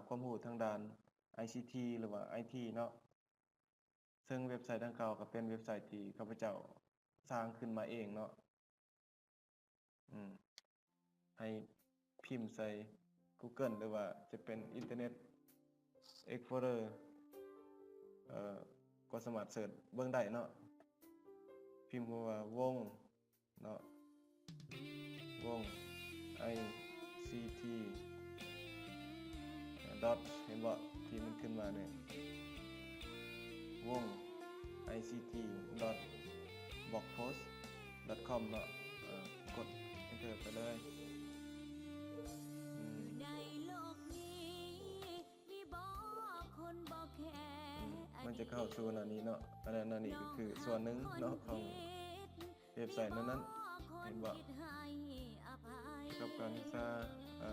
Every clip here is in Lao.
ຄວາມຮູ້ທາງດ້ານໄອຊີທີ ຫຼືວ່າໄອທີເນາະ. ເຊິ່ງເວັບໄຊດັ່ງກ່າວກໍເປັນເວັບໄຊທີ່ຂ້າພະເຈົ້າສ້າງຂຶ້ນມາເອງເນາະ. ອືມ ໃຫ້ພິມໃສ່ກູເກີນ ຫຼືວ່າຈະເປັນອິນເຕີເນັດເອັກສະໂປເຣີ ເອີ ກໍສາມາດເສີດເບິ່ງໄດ້ເນາະ. ພິມຄຳວ່າວົງ ເນາະ ວົງໄອຊີທີ ດອດ ເຫັນບໍ່ ທີ່ມັນຂຶ້ນມານີ້ ວົງໄອຊີທີ ດອດ ບລັອກໂພສ ດອດ ຄອມ ເນາະ. ເອີ ກົດເອັນເທີໄປເລີຍ. ອືມ ມັນຈະເຂົ້າສູ່ໜ້ານີ້ເນາະ. ອັນນັ້ນ ໜ້ານີ້ກໍຄືສ່ວນໜຶ່ງເນາະ ຂອງເວັບໄຊນັ້ນໆ ເຫັນບໍ່ ກັບການສຶກສາ. ອາ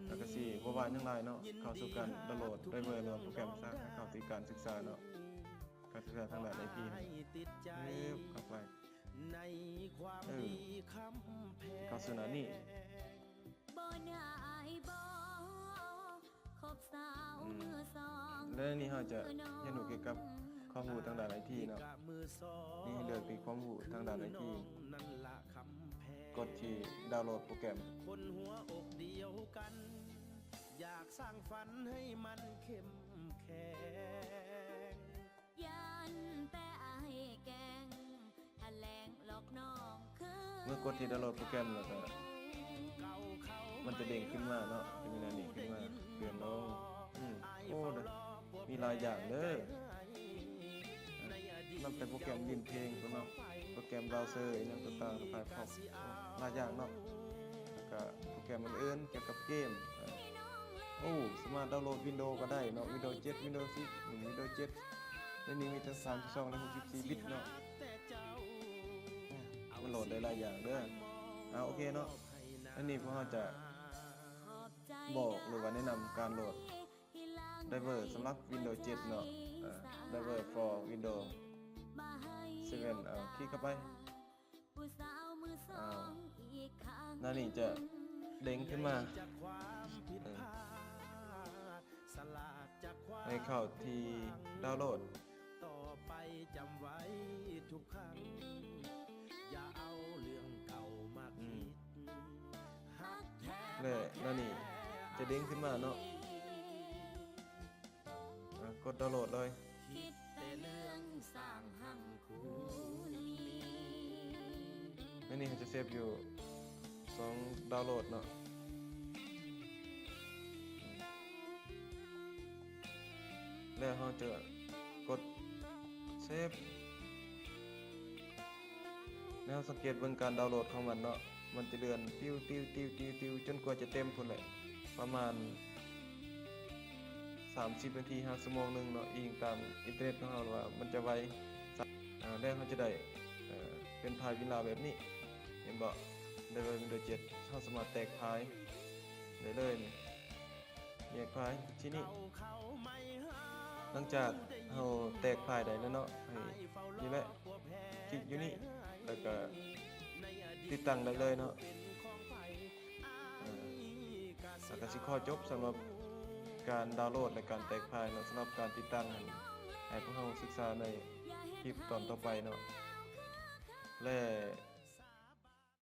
ແລ້ວກໍຊິບໍ່ວ່າຫຍັງຫຼາຍເນາະ ເຂົ້າສູ່ການດາວໂຫຼດໄດເວີ ຫຼືວ່າໂປຣແກຣມສ້າງໃຫ້ເຂົ້າທີ່ການສຶກສາເນາະ ການສຶກສາທາງດ້ານໄອທີ ເອີ ເຂົ້າໄປ ເອີ ເຂົ້າສູ່ໜ້ານີ້. ອືມ ແລະ ນີ້ເຮົາຈະຮຽນຮູ້ກ່ຽວກັບຄວາມຮູ້ທາງດ້ານໄອທີເນາະ. ນີ້ໃຫ້ເລືອກທີ່ຄວາມຮູ້ທາງດ້ານໄອທີ ກົດທີ່ດາວໂຫຼດໂປຣແກຣມ. ຢ້ານແຕ່ອ້າຍແກ້ງ ຖ້າແລ້ງຫຼອກນ້ອງຄື ເມື່ອກົດທີ່ດາວໂຫຼດໂປຣແກຣມແລ້ວກໍ ມັນຈະເດ້ງຂຶ້ນມາເນາະ ຈະມີໜ້ານີ້ຂຶ້ນມາ ເລື່ອນລົງ. ອືມ ໂອ້ ມີຫຼາຍຢ່າງເດີ ນັບແຕ່ໂປຣແກຣມຫຼິ້ນເພງພຸ້ນເນາະ ໂປຣແກຣມບຣາວເຊີ ອີ່ຫຍັງຕ່າງໆ ໄຟຟອກ ຫຼາຍຢ່າງເນາະ. ແລ້ວກະໂປຣແກຣມອື່ນໆ ກ່ຽວກັບເກມ ໂອ້ ສາມາດດາວໂຫຼດວິນໂດກໍໄດ້ເນາະ ວິນໂດເຈັດ ວິນໂດສິບ ວິນໂດເຈັດ ດຽວນີ້ມີແຕ່ສາມສິບສອງ ແລະ ຫົກສິບສີ່ບິດເນາະ. ມັນໂຫຼດໄດ້ຫຼາຍຢ່າງເດີ. ອາ ໂອເຄເນາະ ອັນນີ້ພວກເຮົາຈະບອກ ຫຼືວ່າແນະນຳການໂຫຼດໄດເວີສຳລັບວິນໂດເຈັດເນາະ ອາ ໄດເວີ for Windows seven ເອົາ ຄລິກເຂົ້າໄປ. ອາ ໜ້ານີ້ຈະເດ້ງຂຶ້ນມາ ເອີ ໃຫ້ເຂົ້າທີ່ດາວໂຫຼດ ອືມ ແລະ ໜ້ານີ້ຈະເດ້ງຂຶ້ນມາເນາະ. ອາ ກົດດາວໂຫຼດເລີຍ. ແລ້ວນີ້ເຮົາຈະເຊບຢູ່ຊ່ອງດາວໂຫຼດເນາະ ແລ້ວເຮົາຈະກົດເຊບ. ແລ້ວເຮົາສັງເກດເບິ່ງການດາວໂຫຼດຂອງມັນເນາະ ມັນຈະເລື່ອນຕິວໆໆໆ ຈົນກວ່າຈະເຕັມພຸ້ນແຫຼະ ປະມານສາມສິບນາທີຫາຊົ່ວໂມງໜຶ່ງເນາະ ອີງຕາມອິນເຕີເນັດຂອງເຮົາວ່າມັນຈະໄວ. ອາ ແລ້ວເຮົາຈະໄດ້ ເອີ ເປັນໄຟລ໌ວິນລາວແບບນີ້ ເຫັນບໍ່ ໄດ້ເລີຍ ວິນໂດເຈັດ ເຮົາສາມາດແຕກໄຟລ໌ໄດ້ເລີຍນີ້. ແຍກໄຟລ໌ທີ່ນີ້ ຫຼັງຈາກເຮົາແຕກໄຟລ໌ໄດ້ແລ້ວເນາະ ໃຫ້ນີ້ແຫຼະ ຄລິກຢູ່ນີ້ ແລ້ວກະຕິດຕັ້ງໄດ້ເລີຍເນາະ. ອາ ແລ້ວກະຊິຂໍຈົບສຳລັບການດາວໂຫຼດ ແລະ ການແຕກໄຟລ໌ເນາະ ສຳລັບການຕິດຕັ້ງຫັ້ນ ໃຫ້ພວກເຮົາສຶກສາໃນຄລິບຕອນຕໍ່ໄປເນາະ ແລະ